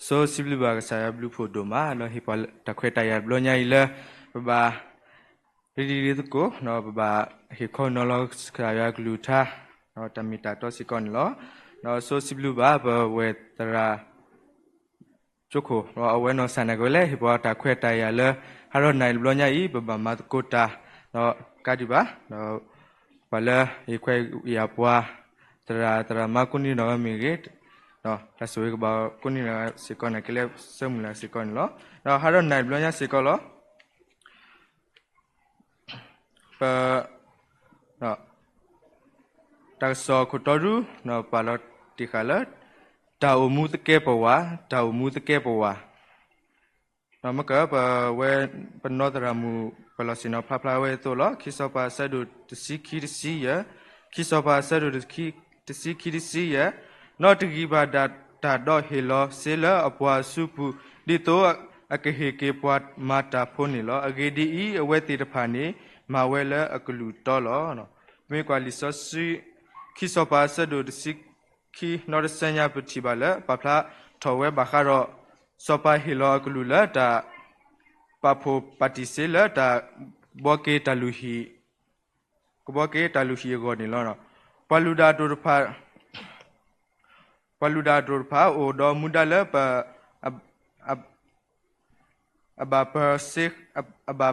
စီဆှံဘျုးဘၣ်ကစၢ်ယွၤဘျုးဖှိၣ်ဒိၣ်မး လၢဟ့ၣ်ပှၤတၢ်ခွဲးတၢ်ယာ်တဘျီညါအံၤလၢ ပဘၣ် ရ့ဒံးရ့သကိး ပဘၣ်ဟ့ၣ်ခီနီၤလီၤကစၢ်ယွၤကလုၢ်ကထါ တၢ်မ့ၢ်တၢ်တီစ့ၢ်ကီးန့ၣ်လီၤ. ဒီးစီဆှံဘျုးဘၣ်ပဝဲၢ်သရၣ် ကၠိခိၣ် အဝဲနီၢ်ကစၢ်န့ၣ်ကဝဲလၢ ဟ့ၣ်ပှၤတၢ်ခွဲးတၢ်ယာ်လၢ ဟးထီၣ်နၤအံၤတဘျီညါအံၤ ပဘၣ်မၤသကိးတၢ် ဒီးကးဒံးဘၣ် ဒီးပှၤလၢဟ့ၣ်ခွဲးယာ်ပှၤ သရၣ်သရၣ်မါကိးနံၤဒီးမ့ၢ်ဂ့ၤ တၢ်ဆိၣ်ဂ့ၤကဘၣ်ကိးနံၤဒီးစ့ၢ်ကီးန့ၣ် ကလဲၤဆၢမုၢ်လၢ်စ့ၢ်ကီးန့ၣ်လီၤ. ဒီးဟးထီၣ်နၤအံၤတဘျီညါစ့ၢ်ကီးလီၤ. ပ တၢ်ကစီၣ်ခိၣ်တီဒု ပာ်လီၤတ့ၢ်ဃာ်လၢ တၢ်အိၣ်မူသကဲးပဝး, တၢ်အိၣ်မူသကဲးပဝး, မ့ၢ်က ပဝဲ ပနီၢ်သရၣ်မုၣ် ပလီၢ်ဆ့ၣ်နီၤဖျါဖျါဝဲအသိးလီၤ. ခံစီၤပၤအဆၢဒိၣ်တဆံခံတဆံယဲၢ်, ခံစီၤပၤအဆၢဒိၣ်တဆံခံတဆံယဲၢ်, နီတဂၤဘၣ်တၢ်ဒိးဟ့ၣ်လီၤစ့လၢအပှၤအစုပူၤ ဒ်သိးအကဟ့ၣ်က့ၤပှၤမၤတၢ်ဖိန့ၣ်လီၤ. အဂ့ၢ်ဒ်အံၤ, အဝဲသ့ၣ်တဖၣ်န့ၣ် မၤဝဲလၢအကလုၢ်တီလီၤ. မ့ၢ်ကွၢ်လံာ်စီဆှံ ခံစီၤပၤအဆၢဒိၣ်တဆံခံ နီတဆၢညါ ပထံၣ်ဘၣ်လၢ ပာ်ဖျါထီၣ်ဝဲဘၣ်ဃးဒီး စီၤပၤဟ့ၣ်လီၤအကလုၢ်လၢတၢ် ပာ်ဖှိၣ်ပၣ်တံၣ်စ့လၢတၢ် ဘှီက့ၤတၢ်လုၢ်ဟံၣ်, ကဘှီက့ၤတၢ်လုၢ်ဟံၣ်အဂီၢ်န့ၣ်လီၤ. ပှၤလုၢ်တၢ်အဒိၣ်တဖၣ် ပှၤလုၢ်တၢ်အဒိၣ်တဖၣ် အိၣ်ဒီးမူဒါလၢ အဘၣ်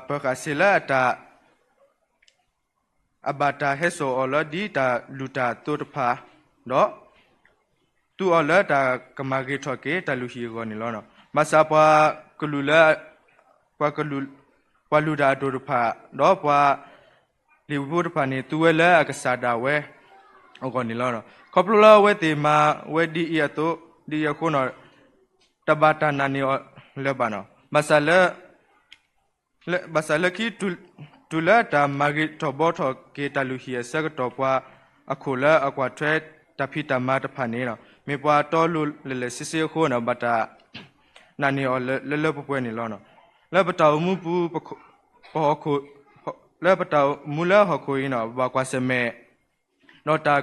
ပၢဃာ်စ့လၢအတၢ် အဘၣ်တၢ်ဟဲစိာ်အီၤလၢ ဒ်တၢ်လုၢ်တၢ်အသိးတဖၣ်, ဒီး သူအီၤလၢတၢ်ကမၤဂ့ၤထီၣ်က့ၤတၢ်လုၢ်ဟံၣ်အဂီၢ်န့ၣ်လီၤ. ဘၣ်ဆၣ်ပှၤကလုၢ်လၢ ပှၤကလုၢ် ပှၤလုၢ်တၢ်အဒိၣ်တဖၣ် ဒီးပှၤလ့ၤဝံဖိတဖၣ်န့ၣ် သူဝဲလၢအကစၢ်ဒၣ်ဝဲအဂီၢ်န့ၣ်လီၤ. ခီဖျိလၢအဝဲသ့ၣ်မၤဝဲဒ်အံၤအသိး ဒ်အံၤအဃိန့ၣ် တဘၣ်တၢ်နာ်န့ၢ်အီၤလၢၤဘၣ်န့ၣ် ဘၣ်ဆၣ်လၢ ဘၣ်ဆၣ်လၢခံ တုၤလၢတၢ်မၤဂ့ၤထီၣ်ဘှီထီၣ်က့ၤတၢ်လုၢ်ဟံၣ်အဆၢကတီၢ် ပှၤအခိၣ်လၢအကွၢ်ထွဲတၢ်ဖံးတၢ်မၤတဖၣ်န့ၣ် မ့ၢ်ပှၤတီလိၤလဲၤလဲၤဆ့ဆ့အဃိန့ၣ် ဘၣ်တၢ်နာ်န့ၢ်အီၤလၢလၢပှဲၤပှဲၤန့ၣ်လီၤ. လၢပတၢ်အိၣ်မူပူၤ ပဟီၣ်ခိၣ် လၢပတၢ်အိၣ်မူလၢဟီၣ်ခိၣ်အံၤန့ၣ် ဘၣ်ကွၢ်ဆၢၣ်မဲာ် ဒီးတၢ်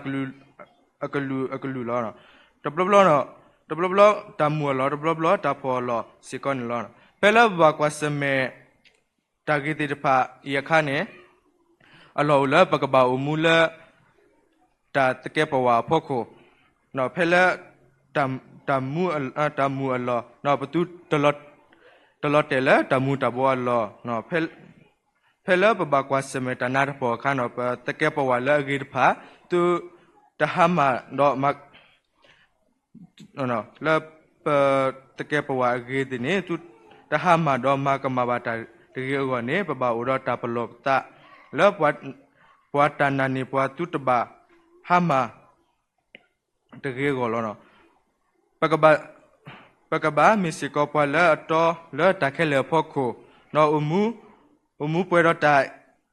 အကလုာ် အကလုာ်လီၤ. တဘျီဘျီ တဘျီဘျီ တၢ်မူအလီၢ် တဘျီဘျီ တၢ်ဖှီၣ်အလီၢ်စ့ၢ်ကီးန့ၣ်လီၤ. ဖဲလၢပဘၣ်ကွၢ်ဆၢၣ်မဲာ် တၢ်ဂ့ၢ်သ့ၣ်တဖၣ်အံၤအခါန့ၣ် အလီၢ်အိၣ်လၢပကဘၣ်အိၣ်မူလၢ တၢ်သကဲးပဝးအဖီခိၣ်, ဖဲလၢ တၢ်မူအလီၢ် ပသူ တလီၤတဲာ်လၢတၢ်မူၤတၢ်ဘှီးအလီၢ်, ဖဲလၢပဘၣ်ကွၢ်ဆၢၣ်မဲာ်တၢ်နးတၢ်ဖှီၣ်အခါန့ၣ် ပသကဲးပဝးလၢအဂ့ၤတဖၣ် သုတဟါမၢ်ဒီး လၢပသကဲးပဝးအဂ့ၤသ့ၣ်န့ၣ် သုတဟါမၢ်ဒီးမၤကမၣ်ဘၣ်တၢ်တဂ့ၤအဂီၢ်န့ၣ် ပဘၣ်အိၣ်ဒီးတၢ်ပလီၢ်ပသး လၢ ပှၤတၢ်နာ်န့ၢ်ပှၤသုတဘၣ်ဟါမၢ် တဂ့ၤအဂီၢ်လီၤ. ပကဘၣ်မ့ၢ်စ့ၢ်ကီးပှၤလၢအတီလၢတၢ်ခဲလၢာ်အဖီခိၣ်, ဒီး အိၣ်မူပှဲၤဒီးတၢ်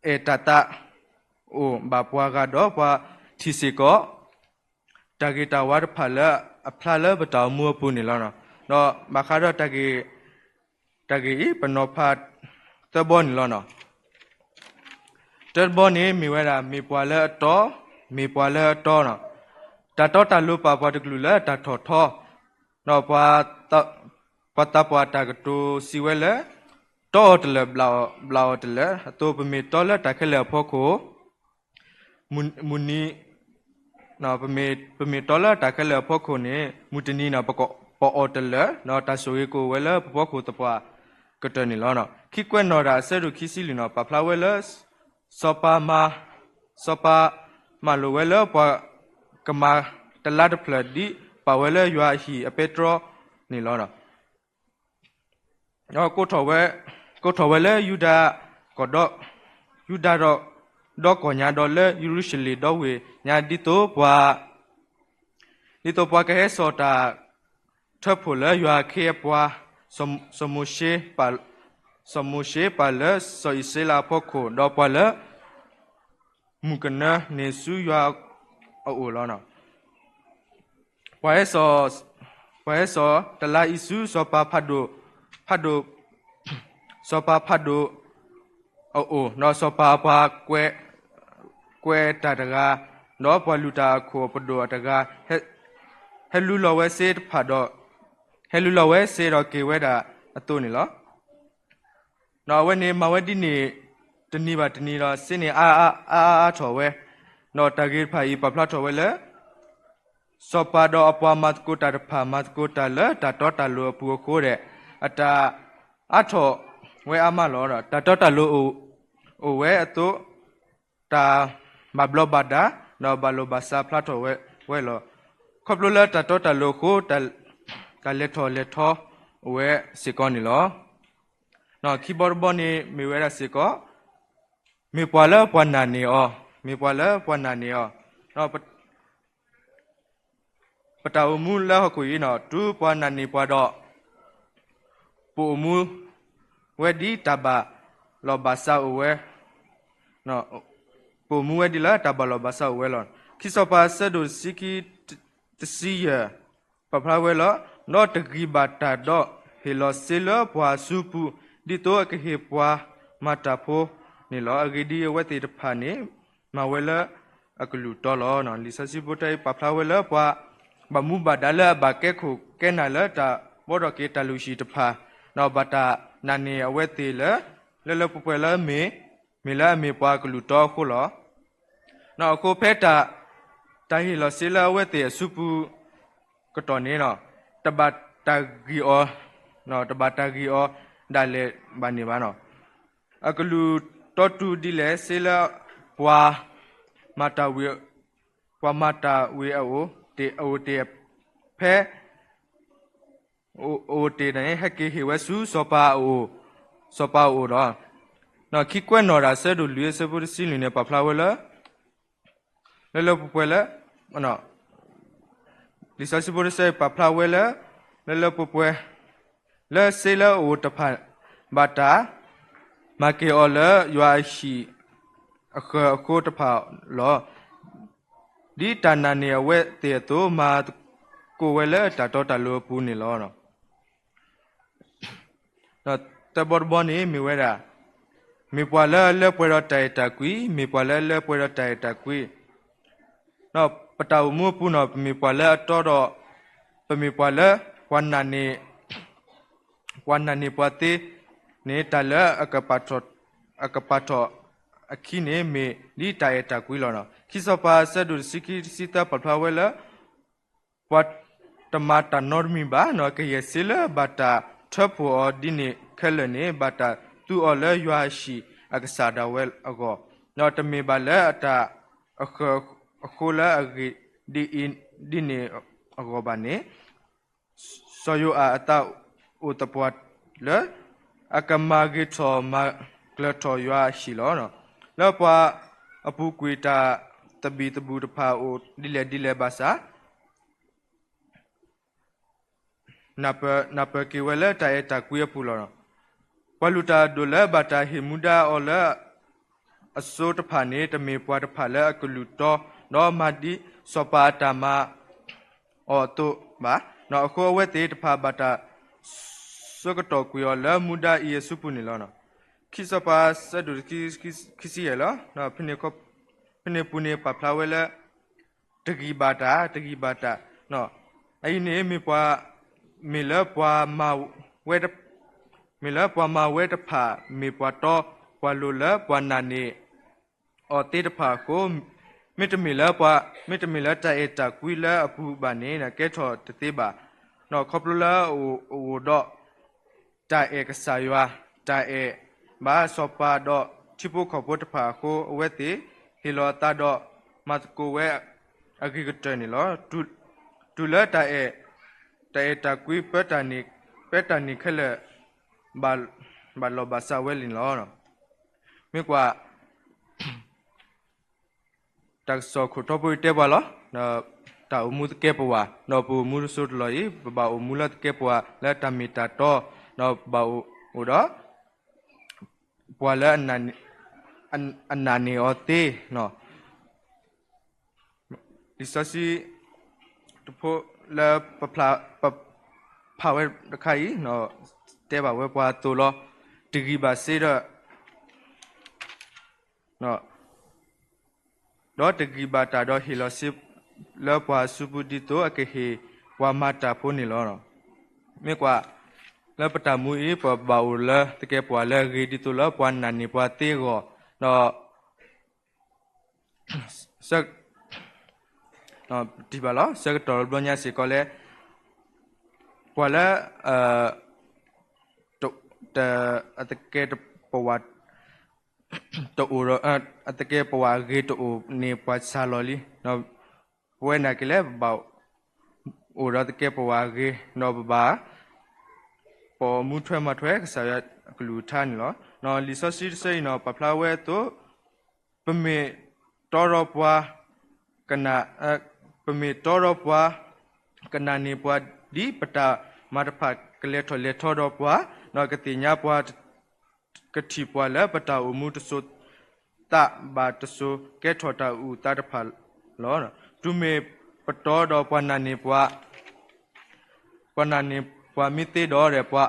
အဲၣ်တၢ်သး အိၣ်ဘၣ်ပှၤဂၤဒီးပှၤထံၣ်စ့ၢ်ကီး တၢ်ဂ့ၤတၢ်ဝါတဖၣ်လၢအဖျါလၢပတၢ်အိၣ်မူအပူၤန့ၣ်လီၤ. ဒီးဘၣ်ဃးဒီး တၢ်ဂ့ၢ်အံၤ ပနီၤဖးသၢဘီန့ၣ်လီၤ. တၢတဘီန့ၣ် မ့ၢ်ဝဲဒၣ် မ့ၢ်ပှၤလၢအတီ, မ့ၢ်ပှၤလၢအတီန့ၣ်, တၢ်တီတၢ်လိၤပာ်ပှၤတကလုာ်လၢတၢ်ထီၣ်ထီ, ဒီး ပှၤသးပှၢ်တၢ်ကတိၤစံးဝဲလၢ တီအီၤတလၢာ် ဘျးအီၤတလၢာ်, အသိးပမ့ၢ်တီလၢတၢ်ခဲလၢာ်အဖီခိၣ် မုၢ်နံၤ ပမ့ၢ်တီလၢတၢ်ခဲလၢာ်အဖီခိၣ်န့ၣ် မုၢ်တနံၤန့ၣ် ပကအီၣ်တလၢာ် ဒီးတၢ်ဆိၣ်ဂ့ၤကအိၣ်ဝဲလၢပဖီခိၣ်သပှၢ်ကတၢၢ်န့ၣ်လီၤ. ခံကွဲးနီၣ်တၢ်အဆၢဒိၣ်ခံဆံလွံၢ်န့ၣ် ပာ်ဖျါဝဲလၢ စီၤပၤမၤ စီၤပၤမၤလိာ်ဝဲလၢပှၤကမၤတလါတဖျၢၣ် ဒ်ပာ်ဝဲလၢယွၤအဟံၣ်အပဲတြီန့ၣ်လီၤ. ဒီး ကိးထီၣ်ဝဲလၢယူဒၤ ကီၢ်ဒီ ယူဒၤဒီး ဒီကီၢ်ညါဒီးလၢယရူၤၡလ့ၣ်ဒီဝ့ၢ်ညါ ဒ်သိးပှၤ ဒ်သိးပှၤကဟဲစိာ်တၢ်ထၢဖှိၣ်လၢယွၤအခ့အပှၤ စီၤမိၤၡ့ပာ်လၢစီၤအံၣ်စရ့လးအဖီခိၣ် ဒီးပှၤလၢ မုၢ်ကနၢန့ၣ်ဆူယွၤအအိၣ်လီၤ. ပှၤဟဲစိာ်တလါအံၤဆူ စီၤပၤဖးဒိၣ် ဖးဒိၣ် စီၤပၤဖးဒိၣ်အအိၣ်, ဒီးစီၤပၤအပှၤကွဲးတၢ်တဂၤ, ဒီးပှၤလုၢ်တၢ်အခိၣ်အပဒိၣ်အတဂၤ ဟဲလူလီၤဝဲစ့တဖၣ်ဒီး ဟဲလူလီၤဝဲစ့ဒီးက့ၤဝဲဒၣ်အသိးန့ၣ်လီၤ. ဒီးအဝဲန့ၣ်မၤဝဲဒ်န့ၣ် တနံၤဘၣ်တနံၤဒီး စ့န့ၣ်အါအါအါအါထီၣ်ဝဲ, ဒီးတၢ်ဂ့ၢ်တဖၣ်အံၤပာ်ဖျါထီၣ်ဝဲလၢ စီၤပၤဒီးအပှၤမၤသကိးတၢ်တဖၣ် မၤသကိးတၢ်လၢတၢ်တီတၢ်လိၤအပူၤအဃိဒီး အတၢ်အါထီၣ်ဝဲအါမးလီၤ. တၢ်တီတၢ်လိၤအိၣ်ဝဲအသိး တၢ်ဘၣ်ဘျီးဘၣ်ဒါ ဒီးဘၣ်လိာ်ဘၣ်စးဖျါထီၣ်ဝဲလီၤ. ခီဖျိလၢတၢ်တီတၢ်လိၤအဃိ တၢ်လဲၤထီၣ်လဲၤထီအိၣ်ဝဲစ့ၢ်ကီးန့ၣ်လီၤ. ခံဘီတဘီန့ၣ်မ့ၢ်ဝဲဒၣ်စ့ၢ်ကီး မ့ၢ်ပှၤလၢပှၤနာ်န့ၢ်အီၤ, မ့ၢ်ပှၤလၢပှၤနာ်န့ၢ်အီၤ, ပတၢ်အိၣ်မူလၢဟီၣ်ခိၣ်အံၤ တုၤပှၤနာ်န့ၢ်ပှၤဒီး ပအိၣ်မူဝဲဒ်တၢ်ဘၣ်လီၤဘၣ်စးအိၣ်ဝဲ, ပအိၣ်မူဝဲဒ်လၢတၢ်ဘၣ်လီၤဘၣ်စးအိၣ်ဝဲလီၤ. ခံစီၤပၤအဆၢဒိၣ်တဆံခံ တဆံယဲၢ် ပာ်ဖျါဝဲလီၤ. ဒီးတဂံၢ်ဘၣ်တၢ်ဒီးဟ့ၣ်လီၤစ့လၢပှၤအစုပူၤ ဒ်သိးအကဟ့ၣ်ပှၤမၤတၢ်ဖိန့ၣ်လီၤ. အဂ့ၢ်ဒ်အံၤ အဝဲသ့ၣ်တဖၣ်န့ၣ် မၤဝဲလၢအကလုၢ်တီလီၤ. လံာ်စီဆှံဖိတၢ်အံၤပာ်ဖျါဝဲလၢပှၤဘၣ်မူဘၣ်ဒါလၢအဘၣ်ကဲခိၣ်ကဲနၢ်လၢတၢ်ဘှီထီၣ်က့ၤတၢ်လုၢ်ဟံၣ်တဖၣ်, ဒီးဘၣ်တၢ်နာ်န့ၢ်အဝဲသ့ၣ်လၢ လၢလၢပှဲၤပှဲၤလၢအမ့ၢ်, မ့ၢ်လၢအမ့ၢ်ပှၤကလုၢ်တီအဃိလီၤ. အဃိဖဲတၢ်, တၢ်ဟ့ၣ်လီၤစ့လၢအဝဲသ့ၣ်အစုပူၤကတီၢ်န့ၣ်, တဘၣ်တၢ်ဂံၢ်အီၤ, တဘၣ်တၢ်ဂံၢ်အီၤဒၣ်လဲာ်ဘၣ်န့ၣ်ဘၣ်. အကလုၢ်တီတုၤဒ်လဲၣ် စ့လၢပှၤမၤတၢ်ဝံၤ, ပှၤမၤတၢ်ဝံၤအအိၣ်တ့ၢ်, အအိၣ်တ့ၢ်ဖဲ အအိၣ်တ့ၢ်န့ၣ် ဟဲက့ၤဟ့ၣ်ဝဲဆူစီၤပၤအအိၣ်, စီၤပၤအအိၣ်လီၤ. ခံကွဲးနီၣ်တၢ်အဆၢဒိၣ်လွံၢ်အဆၢဖိတဆံလွံၢ်န့ၣ် ပာ်ဖျါဝဲလၢ လၢလၢပှဲၤပှဲၤလၢ, လံာ်စီဆှံဖိတဆၢအံၤပာ်ဖျါဝဲလၢ လၢလၢပှဲၤပှဲၤ လၢစ့လၢအအိၣ်တဖၣ် ဘၣ်တၢ်မၤက့ၤအီၤလၢယွၤအဟံၣ်အဃၢၤအဃိတဖၣ်လီၤ. ဒ်တၢ်နာ်န့ၢ်အဝဲသ့ၣ်အသိး မၤသကိးဝဲလၢတၢ်တီတၢ်လိၤအပူၤန့ၣ်လီၤ. ဒီးသၢဘီတဘီန့ၣ်မ့ၢ်ဝဲဒၣ်, မ့ၢ်ပှၤလၢအလၢပှဲၤဒီးတၢ်အဲၣ်တၢ်ကွံ, မ့ၢ်ပှၤလၢအလၢပှဲၤဒီးတၢ်အဲၣ်တၢ်ကွံ, ဒီးပတၢ်အိၣ်မူအပူၤန့ၣ် ပမ့ၢ်ပှၤလၢအတီဒီး, ပမ့ၢ်ပှၤလၢပှၤနာ်န့ၢ်ပှၤသ့န့ၣ် တၢ်လၢအကပာ်ထီၣ်အခံန့ၣ် မ့ၢ်ဒ်တၢ်အဲၣ်တၢ်ကွံလီၤ. ခံစီၤပၤအဆၢဒိၣ်တဆံခံတဆံသၢပာ်ဖျါဝဲလၢ ပှၤတမၤတၢ်နီတမံၤဘၣ်, ကယဲၢ်စ့လၢဘၣ်တၢ်ထၢဖှိၣ်အီၤဒ်န့ၣ်ခဲလၢာ်န့ၣ် ဘၣ်တၢ်သူအီၤလၢယွၤအဟံၣ်အကစၢ်ဒၣ်ဝဲအဂီၢ်, ဒီးတမ့ၢ်ဘၣ်လၢအတၢ်အဃၢၤအဃိလၢအဂ့ၢ်ဒ်အံၤဒ်န့ၣ်အဂီၢ်ဘၣ်န့ၣ်, စီၤယိၤအၤအသးအိၣ်သပှၢ်လၢ အကမၤဂ့ၤထီၣ်မၤကျၢၤထီၣ်ယွၤအဟံၣ်လီၤ. လၢပှၤအပူၤကွံာ်တၢ်သဘံၣ်သဘုၣ်တဖၣ်အိၣ်ဒ်လဲၣ်ဒ်လဲၣ်ဘၣ်ဆၣ် နၢ်ပၢၢ်က့ၤဝဲလၢတၢ်အဲၣ်တၢ်ကွံအပူၤလီၤ. ပှၤလုၢ်တၢ်အဒိၣ်လၢဘၣ်တၢ်ဟ့ၣ်မူဒါအီၤလၢအစိၤတဖၣ်န့ၣ် တမ့ၢ်ပှၤတဖၣ်လၢအကလုၢ်တီ ဒီးမၤဒ်စီၤပၤအတၢ်မၤအီၤအသိးဘၣ်. အဃိအဝဲသ့ၣ်တဖၣ်ဘၣ်တၢ်ဆၢကတီၢ်ကွံာ်အီၤလၢမူဒါအံၤအစုပူၤန့ၣ်လီၤ. ခံစီၤပၤဆၢဒိၣ်ခံဆံယဲၢ်လီၤ. ဖဲန့ၣ်ပူၤန့ၣ်ပာ်ဖျါဝဲလၢ တဂံၢ်ဘၣ်တၢ်, တဂံၢ်ဘၣ်တၢ်, အအံၤန့ၣ် မ့ၢ်လၢပှၤမၤဝဲတဖၣ် မ့ၢ်ပှၤတီပှၤလိၤလၢပှၤနာ်န့ၢ်အီၤသ့တဖၣ်အဃိ, မ့တမ့ၢ်လၢပှၤ, မ့တမ့ၢ်လၢတၢ်အဲၣ်တၢ်ကွံလၢအပူၤဘၣ်န့ၣ် ကဲထီၣ်တသ့ဘၣ်. ခီဖျိလၢအအိၣ်ဒီး တၢ်အဲၣ်ကစၢ်ယွၤ, တၢ်အဲၣ်ဘၣ်စီၤပၤဒီးထံဖိကီၢ်ဖိတဖၣ်အဃိ, အဝဲသ့ၣ်ဟ့ၣ်လီၤအသးဒီး မၤသကိးဝဲအဂ့ၤကတၢၢ်န့ၣ်လီၤ. တုၤလၢတၢ်အဲၣ်, တၢ်အဲၣ်တၢ်ကွံ ပၢတၢ်န့ၢ်ခဲလၢာ် ဘၣ်လီၤဘၣ်စးဝဲန့ၣ်လီၤ. မ့ၢ်ကွၢ် တၢ်ကစီၣ်ခိၣ်ထီဖိအံၤတဲပှၤလီၤ. တၢ်အိၣ်မူသကဲပဝး, ဒီးပအိၣ်မူတစိၢ်တလီၢ်အံၤ ပဘၣ်အိၣ်မူလၢသကဲပဝးလၢတၢ်မ့ၢ်တၢ်တီ, ဒီးဘၣ်အိၣ်ဒီး ပှၤလၢအနာ်န့ၢ်အီၤသ့, လံာ်စီဆှံတဖိလၢပဖးဝဲတခါအံၤ တဲဘၣ်ဝဲပှၤအသိးလီၤ. တဂံၢ်ဘၣ်စ့ဒီး ဒီးတဂံၢ်ဘၣ်တၢ်ဒီးဟ့ၣ်လီၤစ့လၢပှၤအစုပူၤ ဒ်သိးအကဟ့ၣ်ပှၤမၤတၢ်ဖိန့ၣ်လီၤ. မ့ၢ်ကွၢ်လၢပတၢ်မူအံၤ ပဘၣ်အိၣ်လၢသကဲးပဝးလၢအဂ့ၤ ဒ်သိးလၢပှၤနာ်န့ၢ်ပှၤသ့အဂီၢ်, ဒီး တံၢ်ဘၣ်လီၤ. ဆၢကတီၢ်တဘျီညါစ့ၢ်ကီးလၢ ပှၤလၢ တ အသကဲးပဝး တအိၣ်ဒီး အသကဲးပဝးအဂ့ၤတအိၣ်န့ၣ် ပှၤစှၤလီၤလံ. ပဝဲနာ်က့ၤလၢပဘၣ်အိၣ်ဒီးသကဲးပဝးအဂ့ၤ ဒီးပဘၣ် ပိာ်မူထွဲမၤထွဲကစၢ်ယွၤအကလုၢ်ကထါန့ၣ်လီၤ. လံာ်စီဆှံတဆၢအံၤန့ၣ် ပာ်ဖျါဝဲအသိး ပမ့ၢ်တီဒီးပှၤ ကနၣ် ပမ့ၢ်တီဒီးပှၤ ကနာ်န့ၢ်ပှၤ ဒ်ပတၢ်မၤတဖၣ်ကလဲၤထီၣ်လဲၤထီဒီးပှၤ, ဒီးကသ့ၣ်ညါပှၤ ကထံၣ်ပှၤလၢပတၢ်အိၣ်မူတစိၤသးဘၣ်တစိၤ ကဲထီၣ်တၢ်အုၣ်သးတဖၣ်လီၤ. တုၤမ့ၢ်ပတီဒီးပှၤနာ်န့ၢ်ပှၤ ပှၤနာ်န့ၢ်ပှၤမ့ၢ်သ့ဒီး ပှၤ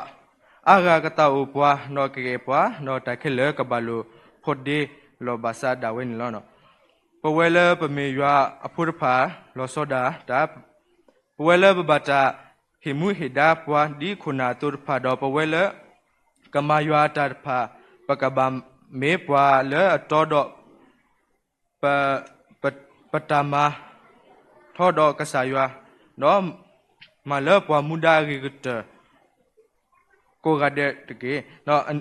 အါဂၤကသးအိၣ်ပှၤ ဒီးကအဲၣ်ပှၤ ဒီးတၢ်ခဲလၢာ်ကဘၣ်လိာ်ဖိးဒ့လီၤဘၣ်ဆၣ်ဒၣ်ဝဲန့ၣ်လီၤ. ပဝဲလၢပမ့ၢ်ယွၤအဖိတဖၣ် လီၤဆီဒၣ်တၢ် ပဝဲလၢပဘၣ်တၢ်ဟ့ၣ်မူဟ့ၣ်ဒါပှၤဒ်ခိၣ်နၢ်အသိးတဖၣ်ဒီး ပဝဲလၢ ကမၤယွၤအတၢ်တဖၣ် ပကဘၣ်မ့ၢ်ပှၤလၢအတီဒီး ပ ပတၢ်မၤထီဒီးကစၢ်ယွၤ, ဒီးမၤလၢပှၤမူဒါအဂ့ၤကတၢၢ် ကိးဂၤဒဲးတက့ၢ်. ဒီးအ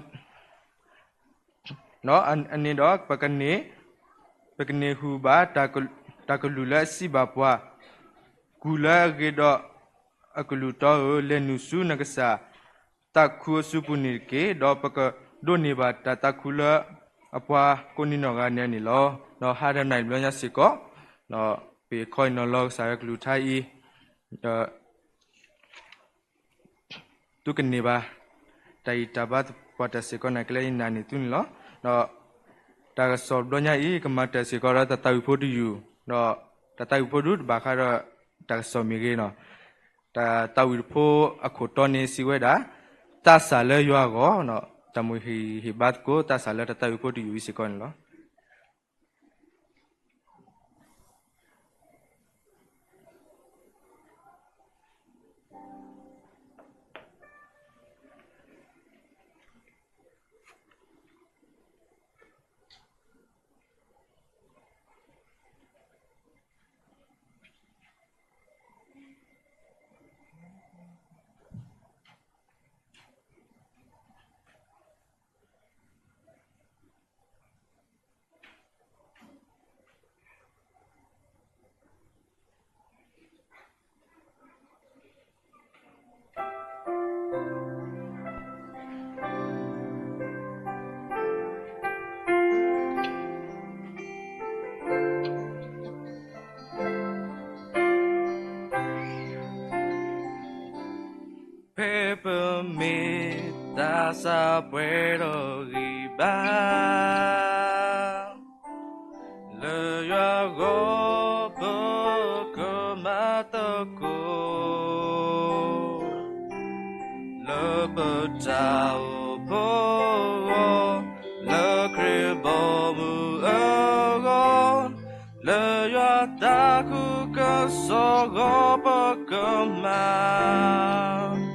န့ၣ်ဒီး ပကန့ၢ် ပကန့ၢ်ဟူဘၣ် တၢ်ကလုၢ်လၢအစံးဘၣ်ပှၤ, ကူၣ်လၢအဂ့ၤဒီးအကလုၢ်တီဧၢ, လဲၤနုာ်ဆူနကစၢ် သးခုအစုပူၤန့ၣ်တက့ၢ်. ဒီးပကဒိးန့ၢ်ဘၣ်တၢ်သးခုလၢအပှၤကိးနီၢ်ဂၤဒဲးန့ၣ်လီၤ. ဒီးဟါတနံၤဘျီညါစ့ၢ်ကီး ဒီးပကဟ့ၣ်ခီဟ့ၣ်နီၤလီၤကစၢ်ယွၤကလုၢ်ကထါအံၤ ဒီး သုကန့ၢ်ဘၣ် တၢ်ဂံၢ်တၢ်ဘါသပှၢ်တၢၢ်စ့ၢ်ကီး နာ်က့လၢယနာ်န့ၢ်သုန့ၣ်လီၤ. ဒီးတၢ်ကစီၣ်ဘျီညါအံၤ ကမၤတၢ်စ့ၢ်ကီးဒီးတၢ်သးဝံၣ်ဖိတယုၢ်, ဒီးတၢ်သးဝံၣ်ဖိဒုတဘၣ်ဃးဒီးတၢ်ကစီၣ်မ့ၢ်ဂ့ၤ, တၢ်သးဝံၣ်တဖိအခိၣ်တီန့ၣ်စံးဝဲဒၣ် သးစၢ်လၢယွၤအဂီၢ်, တၢ်မိၣ်ဟ့ၣ်ဟ့ၣ်ဘါသကိး သးစၢ်လၢတၢ်သးဝံၣ်ဖိတယုၢ်အံၤစ့ၢ်ကီးန့ၣ်လီၤ. ဖဲပမ့ၢ်သးစၢ်ပှဲၤဒီးဂံၢ်ဘါ လၢယွၤအဂီၢ်ပကမၤသကိး လၢပတၢ်အိၣ်ဖှိၣ်အဂီၢ်, လၢခရံာ်ဘီမုၢ်အဂီၢ်, လၢယွၤသးခုကစီၣ်အဂီၢ်ပကမၤ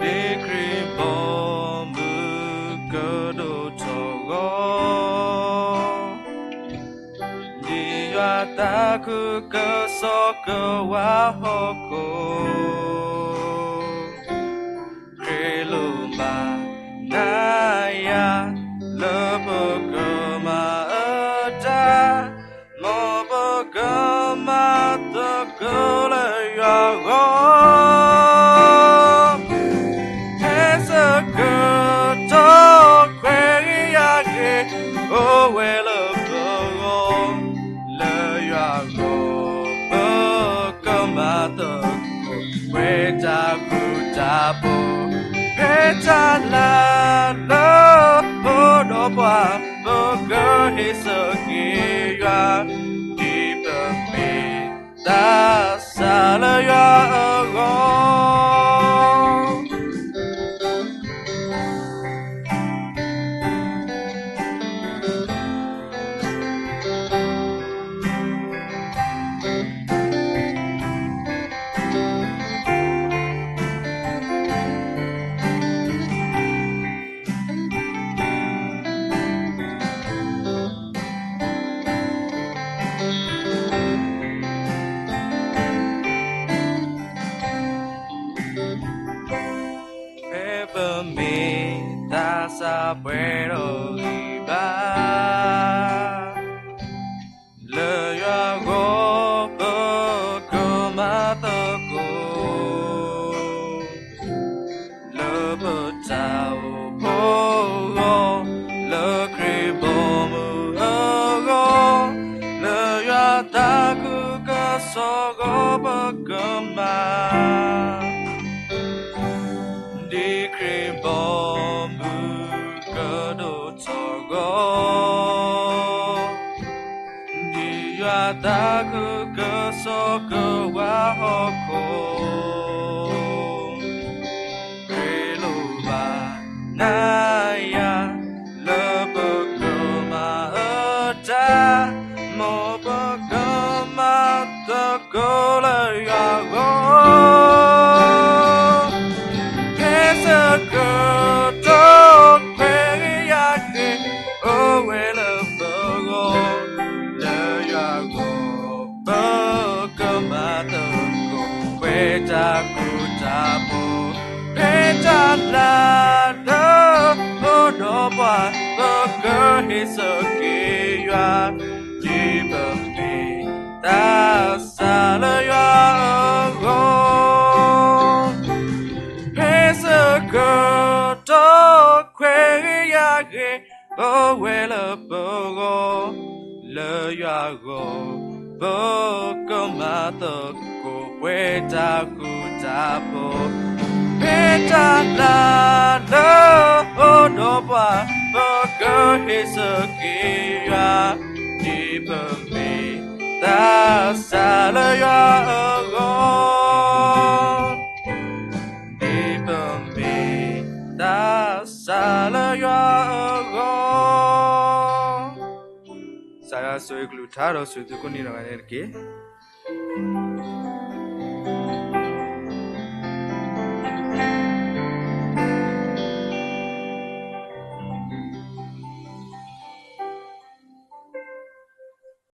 ဒ်ခရံာ်ဘီမုၢ်ကဒိၣ်ထီၣ်အဂီၢ်, ဒ်ယွၤသးခုကစီၣ်ကဝါဟီၣ်ခိၣ်, ခရံာ်လိၣ်ဘၣ်နၤယၤ လၢပကမၤအတၢ် မ်ပကမၤသကိးလၢယွၤအဂီၢ်, ဖဲဆၢကတီၢ်ခွဲးဂ့ၤယာ်ဂ့ၤ အိၣ်ဝဲလၢပဂီၢ်, လၢယွၤအဂီၢ်ပကမၤသကိး ဝဲတၢ်ဃူတၢ်ဖိး ဖဲတၢ်လၤလၢပဒီးပှၤ ပကဟ့ၣ်ဆၢက့ၤယွၤ ဒ်ပမ့ၢ်သးစၢ်လၢယွၤအဂီၢ်. ပမ့ၢ်တၢ်ဆါပှဲၤဒီးဂံၢ်ဘါ, လၢယွၤဂီၢ် ပကမၤသကိး, လၢပတၢ်အိၣ်ဖှိၣ်အဂီၢ်, လၢခရံာ်ဘီမုၢ်အဂီၢ်, လၢယွၤသးခုကစီၣ်အဂီၢ် ပကမၤ ဒ်ခရံာ်ဘီမုၢ်ကဒိၣ်ထီၣ်အဂီၢ်, ဒ်ယွၤသးခုကစီၣ်ကဝါဟီၣ်ခိၣ်, ခရံာ်လိၣ်ဘၣ်နၤယၤ လၢပကမၤအတၢ်, မ်ပကမၤသကိးလၢယွၤအဂီၢ်, ဖဲဆၢကတီၢ်ခွဲးဂ့ၤယာ်ဂ့ၤ အိၣ်ဝဲလၢပဂီၢ်, လၢယွၤအဂီၢ် ပကမၤသကိး ပှဲၤတၢ်ဃူတၢ်ဖိး, ဖဲတၢ်လၤလၢအိၣ်ဒီးပှၤ ပကဟ့ၣ်ဆၢက့ၤယွၤ, ဒ်ပမ့ၢ်တၢ်ဆါလၢယွၤအဂီၢ်, ဖဲဆၢကတီၢ်ခွဲးဂ့ၤယာ်ဂ့ၤ အိၣ်ဝဲလၢပဂီၢ်, လၢယွၤအဂီၢ် ပကမၤသကိး ပှဲၤတၢ်ဃူတၢ်ဖိး, ဖဲတၢ်လၤလၢအိၣ်ဒီးပှၤ ပကဟ့ၣ်ဆၢက့ၤယွၤ, ဒ်ပမ့ၢ်တၢ်ဆါလၢယွၤအဂီၢ်, ဒ်ပမ့ၢ်တၢ်ဆါလၢယွၤအဂီၢ်. ကစၢ်ယွၤဆိၣ်ဂ့ၤကလုၢ်ကထါဒီးဆိၣ်ဂ့ၤသုကိးနံၤဒဲးတက့ၢ်.